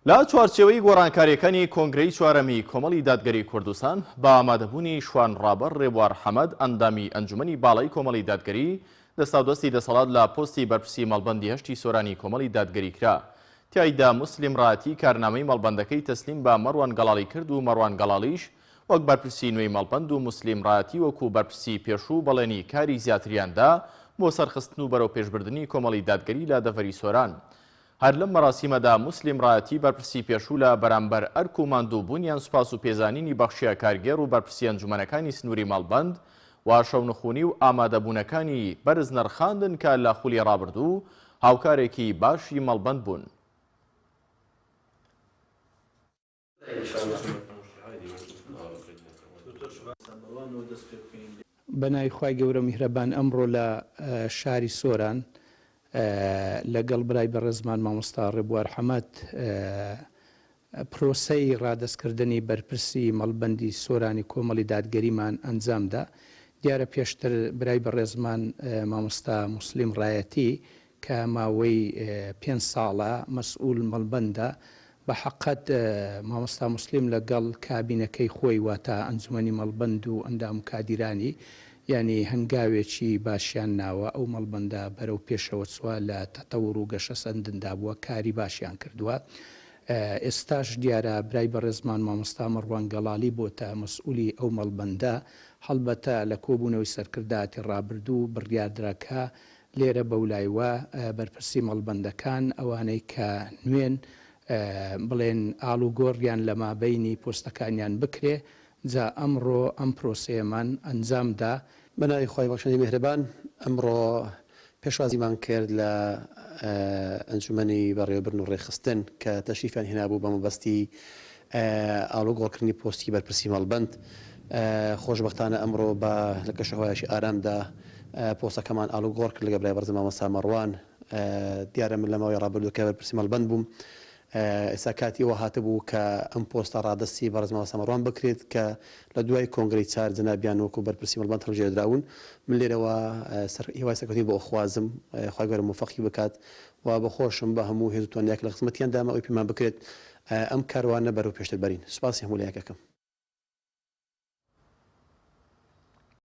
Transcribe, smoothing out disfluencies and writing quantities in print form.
لە چوارچێوەی گۆڕانکارییەکانی کۆنگرەی چوارەمی کۆمەڵی دادگەری کوردستان، بە ئامادەبوونی شوان ڕابەر ڕێبوار حەمەد ئەندامی ئەنجومەنی باڵای کۆمەڵی دادگەری، دەستاودەستی دەسەڵات لە پۆستی بەرپرسی مەڵبەندی هەشتی سۆرانی کۆمەڵی دادگەری کرا. تیایدا موسلیم ڕایەتی کارنامەی مەڵبەندەکەی تەسلیم بە مەڕوان گەڵاڵی کرد و مەڕوان گەڵاڵیش وەک بەرپرسی نوێی مەڵبەند و موسلیم ڕایەتی وەکو بەرپرسی پێشوو بەڵێنی کاری زیاتریان دا بۆ سەرخستن و بەرەوپێشبردنی کۆمەڵی دادگەری لە دەڤەری سۆران. هەر لەم مەراسیمەدا موسلیم ڕایەتی بەرپرسی پێشوو لە بەرامبەر ئەرک و ماندوو بوونیان سوپاس و پێزانینی بەخشیە کارگێڕ و بەرپرسی ئەنجومەنەکانی سنووری مەڵبەند و شەونخونی و ئامادەبوونەکانی بەرز نرخاندن کە لە خولی ڕابردوو هاوکارێکی باشی مەڵبەند بوون. بەناوی خوای گەورە میهرەبان ئەمڕۆ لە شاری سۆران لەگەڵ برای بەڕێزمان مامۆستا ڕێبوار حەمەد پرۆسەی ڕادەستکردنی بەرپرسی مەڵبەندی سۆرانی کۆمەڵی دادگەریمان ئەنجامدا دیارە پێشتر برای بەڕێزمان مامۆستا موسلیم ڕایەتی کە ماوەی پێنج ساڵە مەسئول مەڵبەندە، بە حەقەت مامۆستا موسلیم لە گەڵ کابینەکەی خۆی واتە ئەنجومەنی مەڵبەند و ئەندام و کادیرانی یانی هەنگاوێکی باشیان ناوە، ئەو مەڵبەندە بەرەو پێشەوە چووە، لە تەتەور و گەشەسەندندا بووە، کاری باشیان کردووە. ئێستاش دیارە برای بەڕێزمان مامۆستا مەڕوان گەڵالی بۆتە مەسئولی ئەو مەڵبەندە، هەڵبەتە لە کۆبوونەوەی سەرکردایەتی ڕابردوو بڕیاردرا کە لێرە بەولایوە بەرپرسی مەڵبەندەکان ئەوانەی کە نوێن بڵێن ئاڵوگۆڕیان لە مابەینی پۆستەکانیان بکرێ، جا ئەمڕۆ ئەم پرۆسەیەمان ئەنجام دا. بە ناوی خوای بەخشندەی میهرەبان ئەمڕۆ پێشوازیمان کرد لە ئەنجومەنی بەڕێوەبردن و ڕێکخستن کە تەشریفیان هێنابوو بە مەبەستی ئاڵوگۆڕکردنی پۆستی بەرپرسی مەڵبەند. خۆشبەختانە ئەمڕۆ بە لە کەشوهەوایەکی ئارامدا پۆستەکەمان ئاڵوگۆڕ کرد لەگەڵ برای بەڕێزم مامۆستا مەڕوان. دیارە من لە ماوەی ڕابردوو کە بەرپرسی مەڵبەند بووم ئێستا کاتی ئەوە هاتبوو کە ئەم پۆستە ڕادەستی بەڕێز مامۆستا مەڕوان بکرێت کە لە دوای کۆنگرەی چار جەنابیان وەکو بەرپرسی مەڵبەند هەڵبژێردراون. من لێرەوە هیوای سەرکەوتنی بۆ ئەخوازم خوای گەورە مۆفەقی بکات و بەخۆشم بە هەموو هێز و توانایەک لە خزمەتیان دام ئەوەی پێمان بکرێت ئەم کاروانە بەرەو پێشتر بەرین. سوپاسی هەموو لایەک ئەکەم.